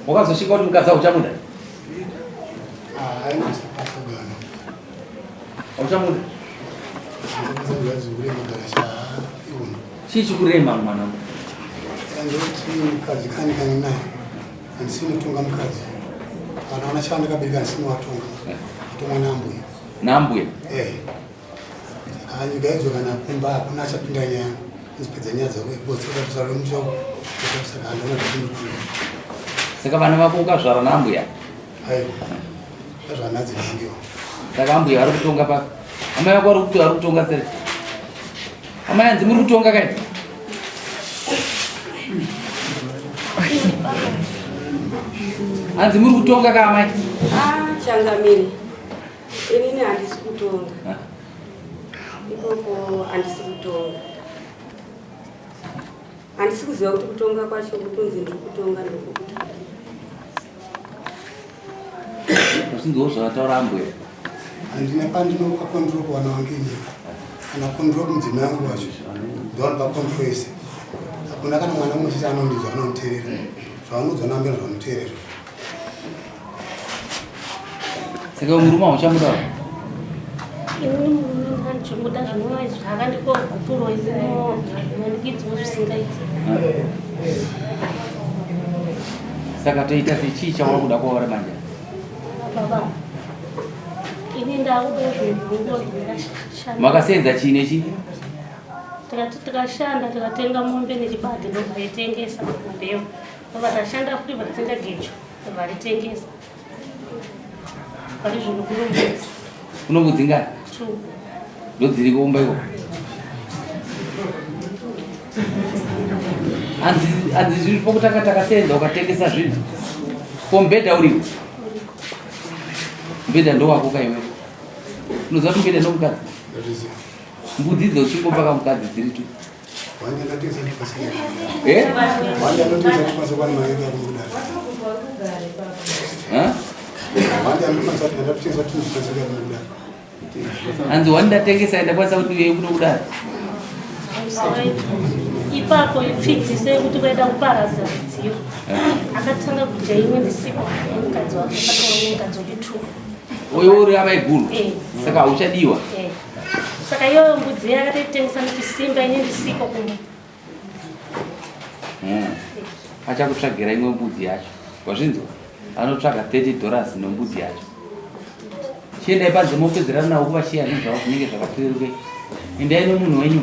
Wakazosvika kuti mukadzi hauchamuda? Hauchamuda? Chii chikurema mwana wangu? Ndoti mukadzi kani kani naye handisini kutonga mukadzi kana ana chava ndakabereka handisini watonga atongwa naambuya. Naambuya? Eh. Saka nyika idzo kana kumba hakuna achapinda nyaya nzipedza nyaya dzako ikotsokatusarwemusha saka handona zvakundikunda. Saka vana vako ukazvara naambuya? Aiwa. Ndazvana dzinangiwa. Saka ambuya vari kutonga papi? Amai vako vari kuti vari kutonga sei? Amai hanzi muri kutonga kai? Hanzi muri kutonga ka amai? Ah, changamire. Inini handisi kutonga. Ikoko handisi kutonga. Handisi kuziva kuti kutonga kwacho kuri kunzi ndiri kutonga ndokuti. Usinzwawo zvavataura ambuya. Handina pandinopa control kuwana wangu ini. Kana control kumudzimai wangu wacho. Ndovanopa control yese. Hakuna kana mwana mumwe chete anondinzwa anonditeerera. Zvavanoudzwa naambuya ndozvanoteerera. Saka murume hauchamuda? Ini murume ndandichimuda zvinova zvakandiko gupuro inomanikidzwa zvisingaiti. Saka toita sechii chauri kuda kwauri manje? Baba, ini ndakuda zvinhu zvindashanda. Makasenza chii nechii? Tikati tikashanda tikatenga mombe nechibage ndobva itengesa mbeu. Ndobva tashanda futi bva gecho. Varitengesa. Pari zvino kuno mbudzi. Kuno mbudzi ngani? Two. Ndodziri kuumba iko. Hanzi hanzi zviri pokutanga takasenza ukatengesa zvinhu. Ko mubhedha uriko? Mubhedha ndowako ka iwe. Unoziva kuti mubhedha ndomukadzi? Mbudzi idzo uchingopa kamukadzi dziri tu. Eh? Hanzi wani ndatengesa ndakwanisa kuti uye kuno kudaro. Ipapo ipfidzise kuti vaida kuparadza zvidziyo. Akatanga kudya imwe ndisipo mukadzi wake akatora mukadzi wake two. Uyo uri amaiguru. Eh. Saka hauchadiwa. Eh. Saka iyoyo mbudzi yakatoitengesa nechisimba ini ndisiko kumba. Achakutsvagira imwe mbudzi yacho. Wazvinzwa? Anotsvaga 30 dollars nembudzi yacho. Chiendai panze mopedzerana navo kuvashiya nezvavo zvinenge zvakatireruke. Endai nomunhu wenyu.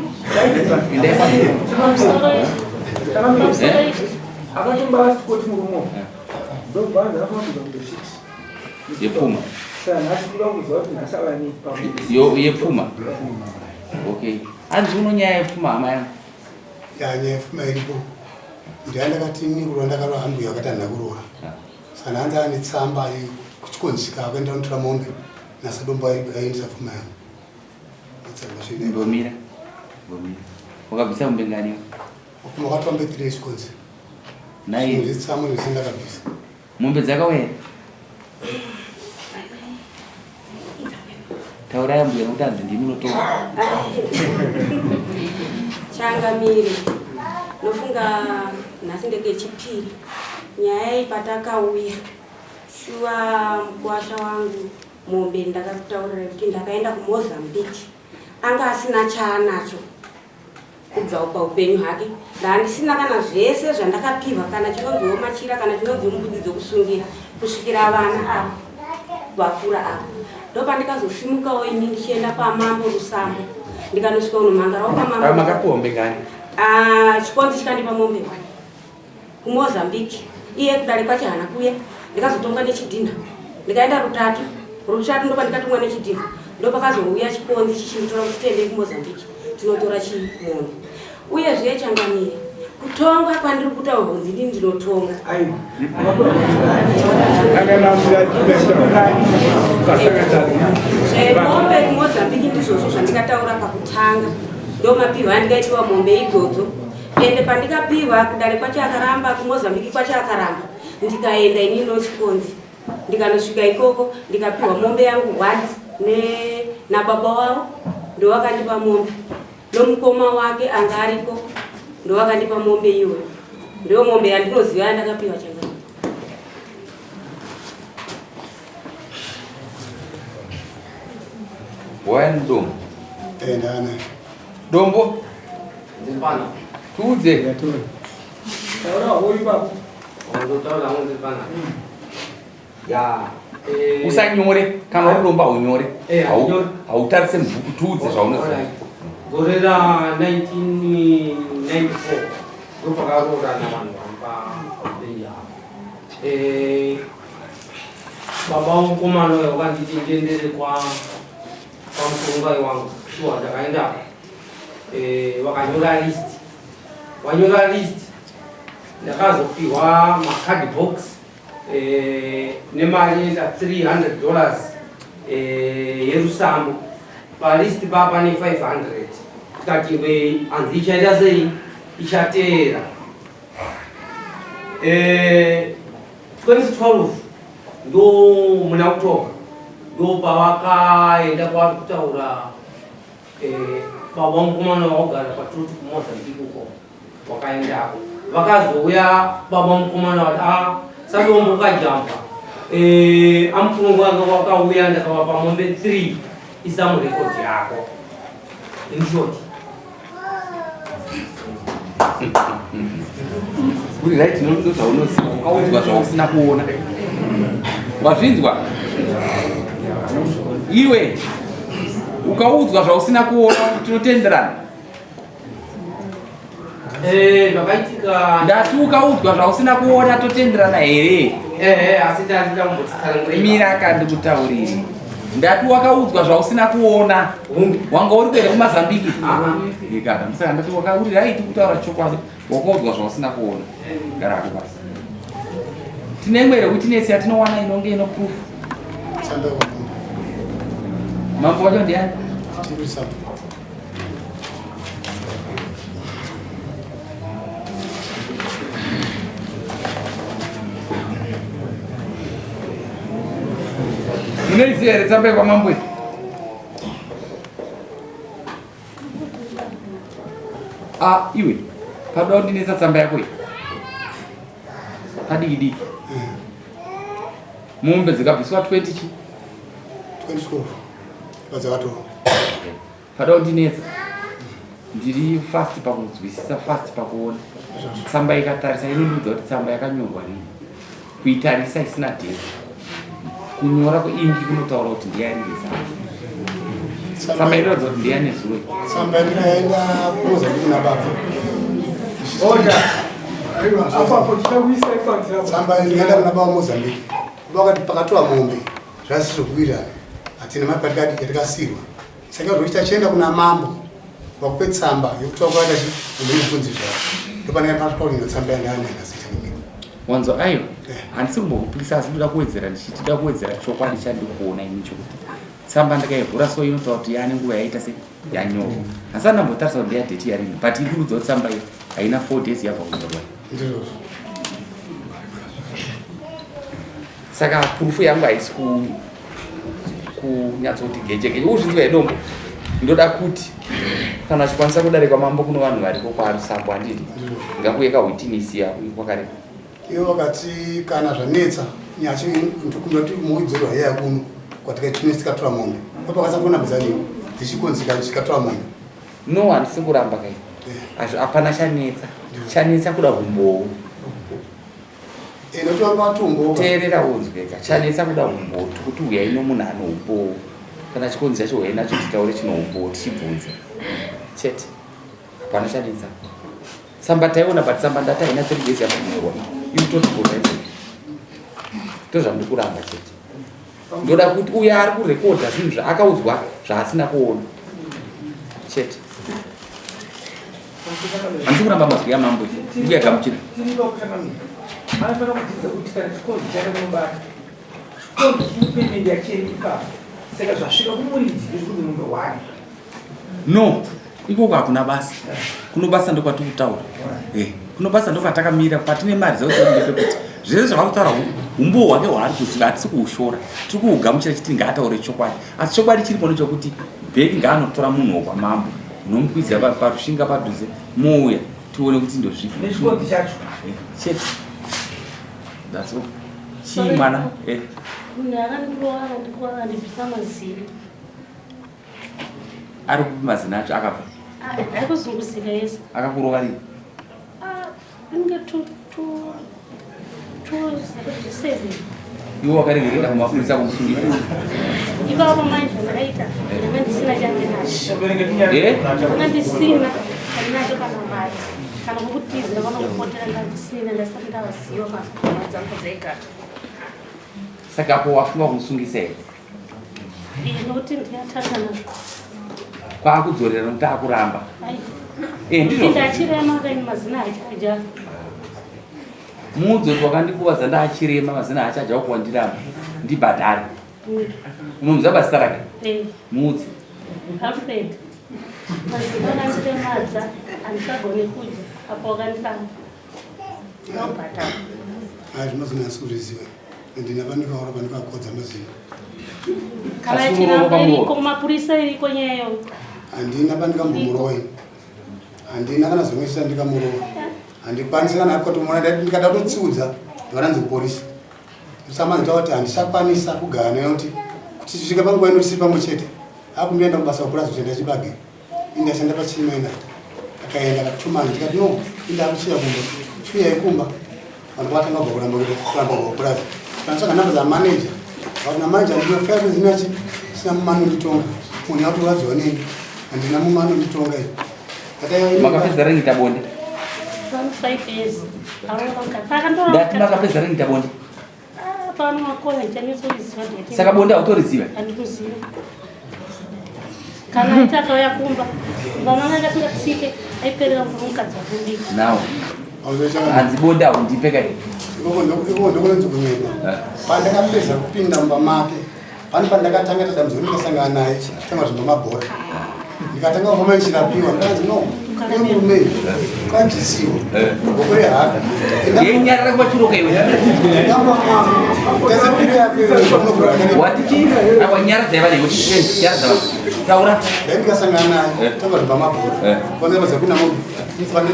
Endai panze. Pamusoro Eh? Akatomba kuti murume. Ndobva anza kunge 6. Yepfuma. Yo yepfuma. Okay. Hanzi uno nyaya yepfuma hama yangu. Ya nyaya yepfuma iripo. Ndaya ndakati ini kuroora ndakaroora ambuya vakati handina kuroora. Saka hanzi ane tsamba kuchikonzika akaenda kunotora mombe nasadombo aiendesa pfuma yangu. Ngomira. Ngomira. Wakabvisa mombe ngani? Wakatora mombe 3 chikonzi. Nai. Zvitsamo zvese ndakabvisa. Mombe dzakauya here? Taurai ambuya nokuti hanzi ndimi munotonga. Changamire, nofunga nhasi ndekechipiri nyaya iyi patakauya shuwa mukuwasha wangu mombe ndakakutaurira kuti ndakaenda kumozambique anga asina chaanacho Kubva paupenyu hake ndandisina kana zvese zvandakapihwa kana chinonziwo machira kana chinonziwo mbudzi dzokusungira kusvikira vana ava vakura ava ndopandikazosimukawo ini ndichienda kwamambo Rusambo ndikanosvika unomhangarawo kwamambo. Makapiwa mombe ngani? Ah, chikonzi chikandipa mombe one kuMozambique iye kudare kwacho haana kuuya ndikazotongwa nechidhinha ndikaenda rutatu rutatu ndopandikatongwa nechidhinha ndopakazouya chikonzi chichinditora kuti tiende kuMozambique tinotora chimombe uyezve changamire kutonga kwandiri kutaura kunzi ndini ndinotonga zvemombe kumozambique ndizvozvo zvandikataura pakutanga ndomapihwa andikaitiwa mombe idzodzo Ende pandikapiwa kudare kwacho akaramba, kuMozambique kwacho akaramba, ndikaenda ini nochikonzi ndikanosvika ikoko ndikapiwa mombe yangu one ne nababa wavo ndovakandipa mombe nomukoma wake anga ariko ndovakandipa mombe iyoyo ndiyo mombe yandinoziva yandakapiwa changa. Waya nedombo. Eh, ndana. Dombo. Ndipano. Tiudze. Taura hoyu ipapo. Wandotaura hangu ndipano. Ya. Eh, Usanyore kana uri dombo haunyore. Eh, haunyore. Hautarise mubhuku tiudze zvaunoziva. Alright. Gore ra 1994 ndopakaroorana vanhu vari pabenji apa. Eh, baba mukomana uyo wakanditi ndiendere kwa kwamukurungai wangu shuwa ndakaenda eh, vakanyora list vanyora list ndakazopiwa macard box eh, nemari inoita 300 dollars eh, yerusambo palist pa pane 500 tikati we hanzi ichaita sei ichateera eh, 2012 ndo muna October ndo pavakaenda kwavari kutaura eh, baba mukomana wakugara patoti kuMozambique uko wakaendako vakazouya baba mukomana vati a sadombo kajamba eh, amukurungu wanga wakauya ndakavapa mombe 3 isa murekodi yako in short Uri right ndo zvaunoziva ukaudzwa zvausina kuona. Wazvinzwa? Iwe ukaudzwa zvausina kuona tinotenderana. Eh, zvakaitika Ndati ukaudzwa zvausina kuona totenderana here? Eh, asi ndandida kumbotitsanangurira Mira kandikutaurire. Ndati wakaudzwa zvausina kuona. Wanga uri kuenda kuMazambiki. Ikaka ndisaka ndati wakauri right kutaura chokwadi. Wakaudzwa zvausina kuona. Gara hako pasi. Tine imwe here witness yatinowana inonge ino proof. Tsamba yekwamambo. Mambo wacho ndiani? Tiri tsamba. Munoiziva here tsamba yekwamambo iyi? Ah, iwe padoda kundinetsa tsamba yako iyi padiki diki mombe dzikabviswa 20 chi 2012 padzakatorwa. Pada kundinetsa ndiri fast pakunzwisisa fast pakuona tsamba ikatarisa inondiudza kuti tsamba yakanyorwa rini kuitarisa isina date kunyora kweingi kunotaura kuti ndiyani tsamba tsamba inoratidza kuti ndiyani zuro Tsamba ndikaenda kuMozambique kuna baba. Order. Apo apo tida kuisa ipapo. Tsamba ndikaenda kuna baba Mozambique. Baba vakati pakatorwa mombe zvasi zvokuwirirana. Hatina mari patikadi yatikasirwa. Saka zvokuti tachienda kuna mambo vakupe tsamba yekuti vakuvaita chi mombe inobvunzi zvavo. Ndopanenge pasvika kunyora tsamba yandaanenda sechanomira. Wanzo aiwa handisi kumbokupikisa asi ndoda kuwedzera ndichiti ndoda kuwedzera chokwadi chandikuona ini chokuti tsamba ndikaivhura so inotaura kuti yaane nguva yaita se yanyorwa handisati ndambotarisa kuti ndeya date yarini but iri kuudza kuti tsamba iyi haina 4 days yabva kunyorwa Ndizvozvo. Saka purufu yangu haisi kunyatsoti gejegeje uzvinzwa yedombo ndoda kuti kana achikwanisa kudarikwa mambo kuno vanhu variko kwarusambo handiti ngakuye kahwitinisi kwakareba Ivo vakati kana zvanetsa nyachi ndikumbira kuti muidzorwa heya kuno kwatikaitinesi tikatora mombe. Papakatsa kuona mbedzani dzichikonzika tikatora mombe. No handisi kuramba kai hapana chanetsa chanetsa kuda humbowo Teerera unzweka chanetsa kuda humbowo tikuti huyai nomunhu ane humbowo kana chikonzi chacho huyai nacho titaure chino humbowo tichibvunze chete hapana chanetsa tsamba taiona but tsamba ndati haina 3 days yakunyorwa ikutotigona izvozvo ndozvandiri kuramba chete ndoda kuti uyo ari kurekodha zvinhu zvaakaudzwa zvaasina kuona chete handisi kuramba mazwi amambo ndikuyagamuchira Anofanira kudzidza kuti kana chikonzi chake unobata chikonzi chine yacheni ipapo saka zvasvika kumuridzi ndezvekuti mombe one No, ikoko hakuna basa. Kuno basa ndokwatiri kutaura. Eh, kuno basa ndokwatakamira patine mari dzaudzai ndepekuti zvese zvavakutaura humbowo hwake hwaari kuziva hatisi kuushora. Tiri kuugamuchira chiti ngaataure chokwadi. Asi chokwadi chiripo ndechokuti bheki ngaanotora munhu wokwamambo unomukwidza parushinga padhuze mouya tione kuti ndozvipi. Nechikonzi chacho. Eh, chete. That's all. Chii mwana? Eh. Munhu akandirova akandikuvara akandibvisa mazino. Ari kupi mazina acho akabva? Ari kuzunguzika yese. Akakurova rini? Ah, inge 2 2 2 7. Iwe wakaregerera kumapurisa kumusungisa? Ipapo manje zvandakaita, ndanga ndisina chandinacho. Eh? Ndanga ndisina chandinacho, kana mari, kana kukutizira, kana kupotera, ndandisina, ndasati ndavaziva pahama dzangu dzaigara. Saka apo wafunga kumusungisa here? Nokuti ndiyatanga nazvo. Kwaakudzorera nokuti akuramba. Ai. Eh, ndizvo. Ndachirema kaini, mazina achaja. Muudze kuti wakandikuvadza ndaachirema, mazina achaja, wakuwandiramba, ndibhadhare. Unomuziva bazita rake? Eh. Muudze. Alfred, mazina akandiremadza, handisagoni kudya, apo wakandiramba, ndobhadhara. Hai, zvimazina asi kuzviziva, ndina pandikaora pandikakodza mazino. Kana Asi chiramba unorova iriko kumapurisa, iriko nyaya iyoyo. Handina pandikambomurowa ini, handina kana zomwesisa ndikamurowa, handikwanisi kana kutomuona. Ndikada kutotsiudza ndivananzi kupolisi usamanzi kuti handisakwanisa kugara naye, kuti kuti tisvike panguva ino tisiri pamwe chete. Akundoenda kubasa kupurazi kushanda chibage, indashanda pachimaina, akaenda akatuma, ndikati no, indakuchiya kumba, chiuyai kumba. Vanhu vatanga kubva kuramba kuramba kupurazi, kanatsvaka namba dzamaneja, vakati namaneja ndinofaya kuzinachi sina mumwe anonditonga, munhu yakutorwadziwa neni, handina mumwe anonditonga ini. Makapedza rini tabonde? Pano 5 years. Ndati makapedza rini tabonde? Pano makore handichanyatsoiziva date. Saka bonde hautoriziva? Handikuziva. Kana aiti akauya kumba, kumba manga asingatsike, aiperera mukadzi wakundika. Now hanzi bonde haundipe kai? Ikoko ndokunonzi kunyepa. Pandakapedza kupinda mumba make, pane pandakatanga tadambudziko, ndikasangana naye tanga zvimba mabhora, ndikatanga kufamba ndichirapiwa, ndikanzi no, iwe murume ukajisiwa goko rehaka. Yenyarara kuvachiroka iwe. Wati chii? Awa, nyaradza ivane, nyaradza vanhu, taura. Dai ndikasangana naye tanga zvimba mabhora, kwanza kupinda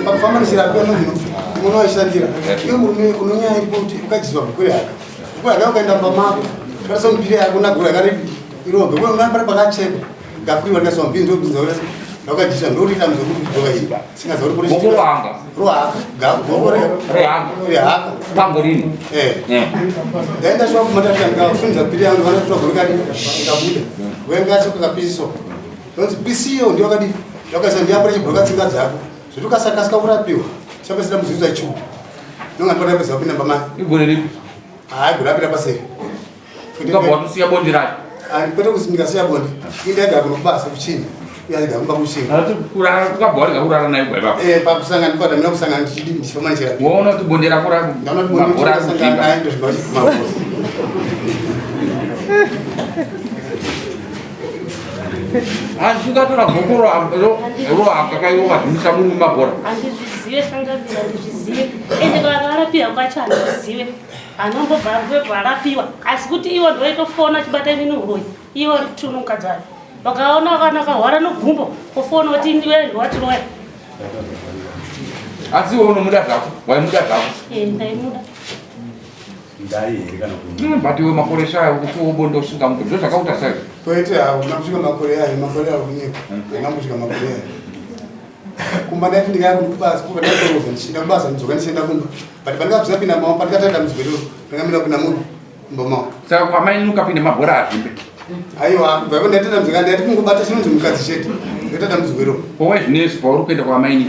pakufamba ndichirapiwa, nomuno wachishandira iwe murume unonyaya iripo kuti ukajisiwa goko rehaka, goko rehaka, ukaenda mumba mako karasa mupiri yako nagoro yakaripi irobve pari pakachekwa ngakwiwa, ndikaswa mupiri ndobvunza kuti ndakajisa ndokuti dambudziko kuti kudzoka iyi singaza kuti Goko rohanga. Rohaka, goko Rehaka. Rehaka. Pango rini? Eh. Ndaenda shuwa kumatatu, kusunza piri yangu, vanotora gore kadi ikabuda wenga chiko kapisiso, ndonzi pisiyo ndiyo kadi yakaisa ndiyapura chibhuruka tsinga dzako zvoti ukasakasika kurapiwa chapesida muzizo chiu nonga ndipatapedza kupinda pamai. Igore ripi? Hayi, gore rapinda paseri. Ukabva watosiya bonde racho? Kwete kuti ndikasiya bonde, indaigara kuno kubasa kuchini, uye aigara kumba kuchini. Ukabva warega kurara naye kubva ipapo? Eh, pakusangana ndikwadamira kusangana ndichidi ndichifamba ndichirapiwa. Waona kuti bonde rako Ndaona kuti bonde mabhora ndikasangana akuzvimba. naye ndozvimba mabhora. Hanzi ukatora goko rohaka kaiwo wazvimisa murume mabhora. Handizvizive sangavira, handizvizive, ende kana varapiwa kwacho handizvizive, anombobva arapiwa, asi kuti iwo ndoitofona achibata inini uroyi, iwo tunu mukadzi wake vakaona kana akahwara nogumbo kufona kuti ndiwe ndiwatiroya. Asi iwe unomuda zvako, waimuda zvako? Eh, ndaimuda. Ndai here kana kuti? But iwe makore shayo kuti ubonde usingamude, ndo zvakakuta sai? Kwete, hakuna kusvika makore ayo, makore ayo kunyepa, handina makore ayo. Kumba ndaiti ndikaya kubasa, kumba ndaitoroza ndichienda kubasa, ndidzoka ndichienda kumba, but pandikabvisa pinda mawo, pandikatanga dambudziko iroro, ndakamira kupinda mupi mumba mawo. Saka kwamaini ukapinda mabhora azvimbe? Aiwa, kubva ipo ndaita dambudziko, ndaiti kungobata chinonzi mukadzi chete, ndaita dambudziko iroro. Kowe zvinezvi pauri kuenda kwamaini?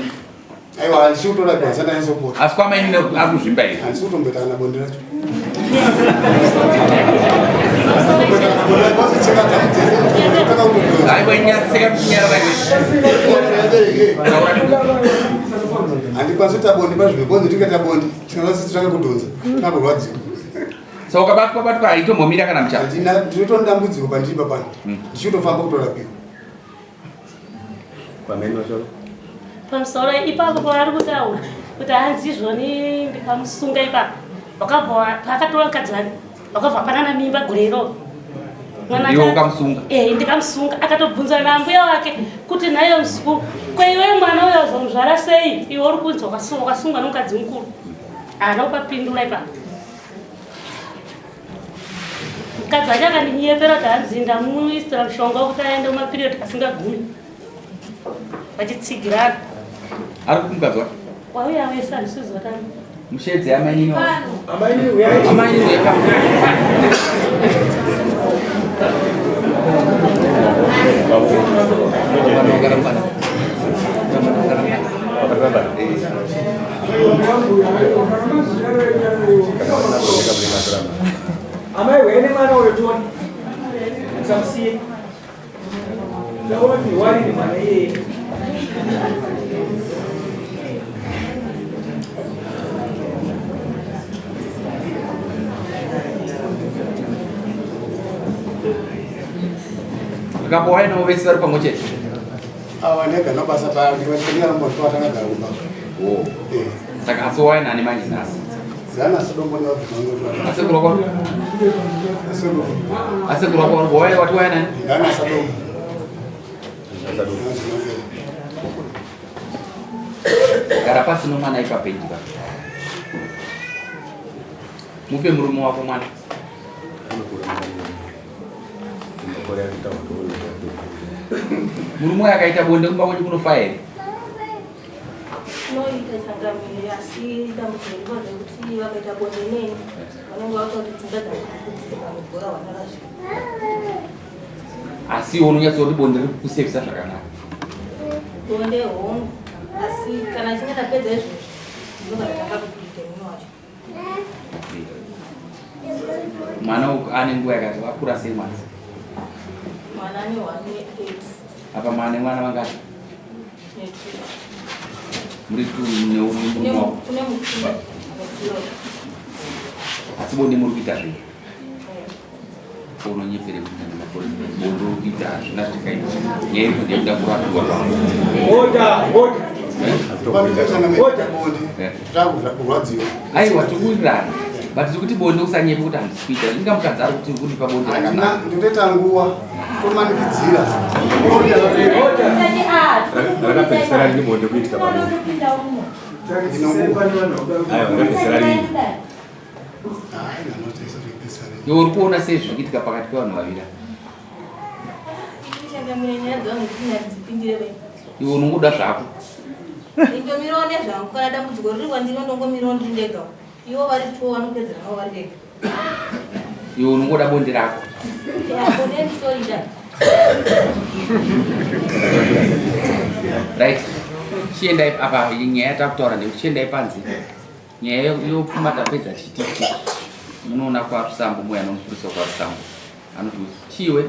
Aiwa, handisi kutorapiwa, handisati ndanyatsokuona. Asi kwamaini ari kuzvimba here? Handisi kutomboita kana bonde racho. Aiwa, nyatseka kunyarara iwe. Handikwanisi kuita bonde pazvimwe bonde, tikaita bonde tinozasi kudhonza, tinakurwadziwa. Saka ukabatwa batwa haitombomira kana muchato? Handina, ndinotori dambudziko pandiri papano, ndichitofamba kutorapiwa. Pamene vacho. Pamusoro ipapo pavari kutaura kuti hanzi izvoni ndikamusunga ipapo, wakabva paakatora mukadzi wake wakabva panana mimba gore iroro. Mwana Iwe ukamusunga? Eh, ndikamusunga. Akatobvunzwa nambuya wake kuti nhaiyo muzukuru, kweiwe mwana uyo azomuzvara sei, iwe uri kunzi wakasungwa nomukadzi mukuru? Haana kupapindura ipapo. Mukadzi wacho akandinyepera kuti hanzi ndamuisira mushonga wekuti aende kumapiriodi asingagumi. Vachitsigirana. Ari kupi mukadzi wacho? Wauya wese handisiziva tani. Mushedze amainini wacho. Amainini uyai. Amainini uyai pano. Amai wene mwana uyo tione. Musamusiye. Ndaona kuti wari ni mwana iyeye. Akapo wainawo vese vari pamwe chete. Awa ndega nobasa paya ndingaramba takagara kumba. Oh. Eh. Saka asi wainani manje nhasi? Zana sadombo ndakuzwa. Asi kurwa kwa Asi kurwa kwa wae wati wainani? Ndana sadombo. Gara pasi nomwana ipapo idya. Mupe murume wako mwana. Murume uyo akaita bonde kumba kwenyu kunofa here? Tinoita changamire asi dambudziko riripo ndekuti vakaita bonde neni vanenge vakuta kuti dzimba dzangu dziri mugora hwanakazvika. Asi iwe unonyatsoti bonde riri kukusevisa zvakanaka. Bonde hongu asi kana achinge ndapedza izvozvo ndinobva ndatanga kubika mumwe wacho. Mwana uku ane nguva yakati wakura sei mwana? Mwana ane 1.8. Apa mwana nemwana vangani? Netwo. Muri two nemurume wako? Kune mukuru akasiyiwa. Asi bonde muri kuita zvei? Unonyepere kuita nemakore bonde uri kuita hazvina zvakaita. Nyaya iri kuti yekuda kurapiwa kwangu. Order, order. Order. Kurwadziwa. Aiwa tikuwirirana. But tiri kuti bonde usanyepe kuti handisi kuita. Inga mukadzi ari kuti kundipa bonde rakanaka. Ndinoita nguva tomanikidzira. Rakapedzisira rini bonde kuitika pamwe? Aiwa, rakapedzisira rini? Iwe uri kuona sei zviri kuitika pakati pevanhu vaviri ava? Changamire nyaya dzangu dzipindire bai. Iwe unongoda zvako. Indomirawo nezvangu kana dambudziko riri kwandiri ndongomirawo ndiri ndega. Ivo vari two vanopedzera navo vari vega. Iwe unongoda bonde rako. Yeah, bonde nditorida. Right. Chiendai apa nyaya yatakutaura ndekuti chiendai panze. Nyaya yopfuma tapedza tichiti munoona kwaRusambo mouya nomupurisa kwaRusambo anoti chiwe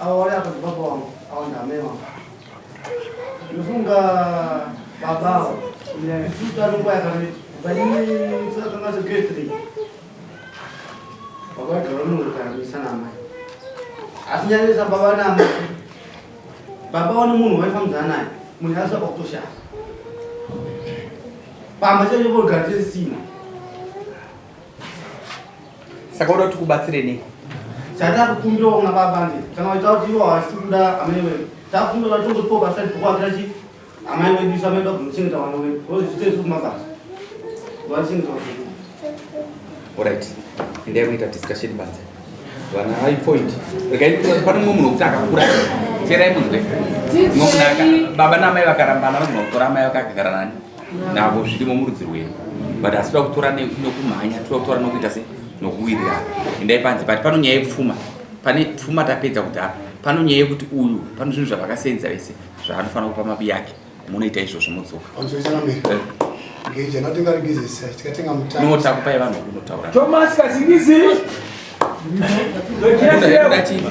Ava vari apa ndibaba vangu, ava ndaamai vangu. Ndofunga baba ava isu tari nguva yakareba kubva ini takanga segrade 3 baba vaigara vanongogaramisa naamai asi nyanyisa baba naamai baba vane munhu waifambidzana naye munhu asvaka kutoshaya pamba chaicho vogara tisina Saka uda kuti tikubatsire nei? Chatakukumbirawo kuna baba nde kana waita kuti iwo hawasi kuda amai wedu takukumbira kuti tongotipawo basa rekuakira chi amai wedu isu amai vedu vagonochengeta vana wedu because isu tese kumabasa vachengeta vana Alright. Endai kuita discussion panze. Vana high point. Regai ndikuti pane mumwe munhu wekuti akakura. Teerai munzwe. Mumwe munhu aka baba naamai vakarambana vanogona kutora amai vakagara nani? Navo zvirimo murudzi rwenyu. But asi toda kutora nekumhanya, toda kutora nokuita se nokuwirirana. Endai panze but pano nyaya yepfuma. Pane pfuma tapedza kudhara. Pano nyaya yekuti uyu pano zvinhu zvavakasenza vese zvaanofanira kupa mabi yake. Munoita izvozvo modzoka. Geja notenga rigezesa tikatenga mutano. No takupai vanhu kunotaura. Thomas Kazingizi. Kuda chii?